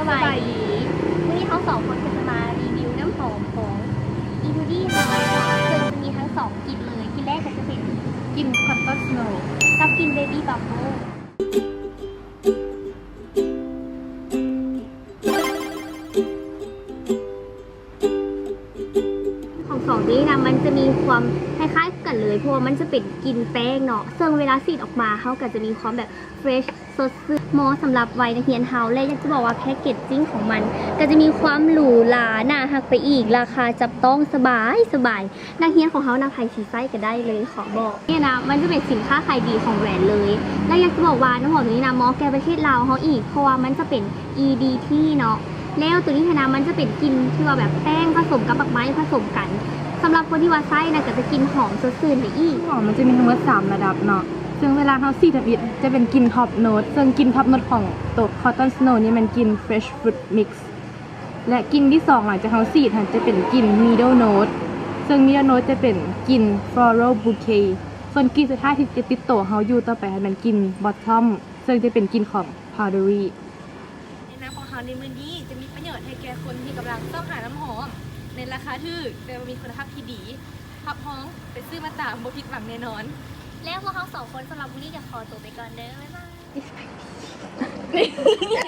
ສະບາຍດີ ມື້ນີ້ເຮົາສອງຄົນກໍຈະມາຣີວິວນ້ຳຫອມຂອງ Etude ເຮົາເນາະ ເຊິ່ງຈະມີທັງສອງກິ່ນເລີຍ ກິ່ນແລກກໍຈະເປັນກິ່ນ Cotton Snow ກັບກິ່ນ Baby Bubble. ຂອງສອງຕົວນີ້ນະ ມັນຈະມີຄວາມຄ້າຍໆກັນເລີຍ ເພາະວ່າມັນຈະເປັນກິ່ນແປ້ງເນາະ ເຊິ່ງເວລາສີດອອກມາ ເຮົາກໍຈະມີຄວາມແບບ fresh ສົດຊື່ນ ເໝາະສຳລັບໄວນັກຮຽນເຮົາ ແລະ ຢາກຈະບອກວ່າ packaging ຂອງມັນກໍຈະມີຄວາມຫຼູຫຼາ ໜ້າຮັກໄປອີກ ລາຄາຈັບຕ້ອງ ສະບາຍໆ ນັກຮຽນຂອງເຮົານະ ໃຜຊິໃຊ້ກໍໄດ້ເລີຍ ຂໍບອກ. ນີ້ນະ ມັນຈະເປັນສິນຄ້າຂາຍດີຂອງແບຣນເລີຍ ແລະ ຢາກຈະບອກວ່ານ້ຳຫອມຕົວນີ້ນະ ເໝາະແກ່ປະເທດລາວເຮົາອີກ ເພາະວ່າມັນຈະເປັນ EDT ເນາະ ແລ້ວຕົວນີ້ຫັ້ນນະ ມັນຈະເປັນກິ່ນທີ່ວ່າແບບແປ້ງປະສົມກັບໝາກໄມ້ປະສົມກັນ. ສຳລັບຄົນທີ່ວ່າໃຊ້ນະ ກໍຈະກິ່ນຫອມສົດຊື່ນໄປອີກ. ຫອມມັນຈະມີທັງໝົດສາມລະດັບເນາະ ເຊິ່ງເວລາເຮົາສີດທຳອິດຈະເປັນກິ່ນ Top Note ເຊິ່ງກິ່ນ Top Note ຂອງໂຕ Cotton Snow ນີ້ແມ່ນກິ່ນ Fresh Fruit Mix ແລະ ກິ່ນທີສອງຫຼັງຈາກເຮົາສີດຫັ້ນຈະເປັນກິ່ນ Middle Note ເຊິ່ງ Middle Note ຈະເປັນກິ່ນ Floral Bouquet ສ່ວນກິ່ນສຸດທ້າຍທີ່ຈະຕິດໂຕເຮົາຢູ່ຕໍ່ໄປຫັ້ນແມ່ນກິ່ນ Bottom ເຊິ່ງຈະເປັນກິ່ນຂອງ Powdery. ແນະນຳຂອງເຮົາໃນມື້ນີ້ຈະມີປະໂຫຍດໃຫ້ແກ່ຄົນທີ່ກຳລັງຊອກຫານ້ຳຫອມໃນລາຄາຖືກ ແຕ່ວ່າມີຄຸນນະພາບທີ່ດີ ຮັບຮອງໄປຊື້ມາຕາມບໍ່ຜິດຫວັງແນ່ນອນ. ແລ້ວພວກເຮົາສອງຄົນສຳລັບມື້ນີ້ກໍຂໍຕົວໄປກ່ອນເດີ ບາຍບາຍ.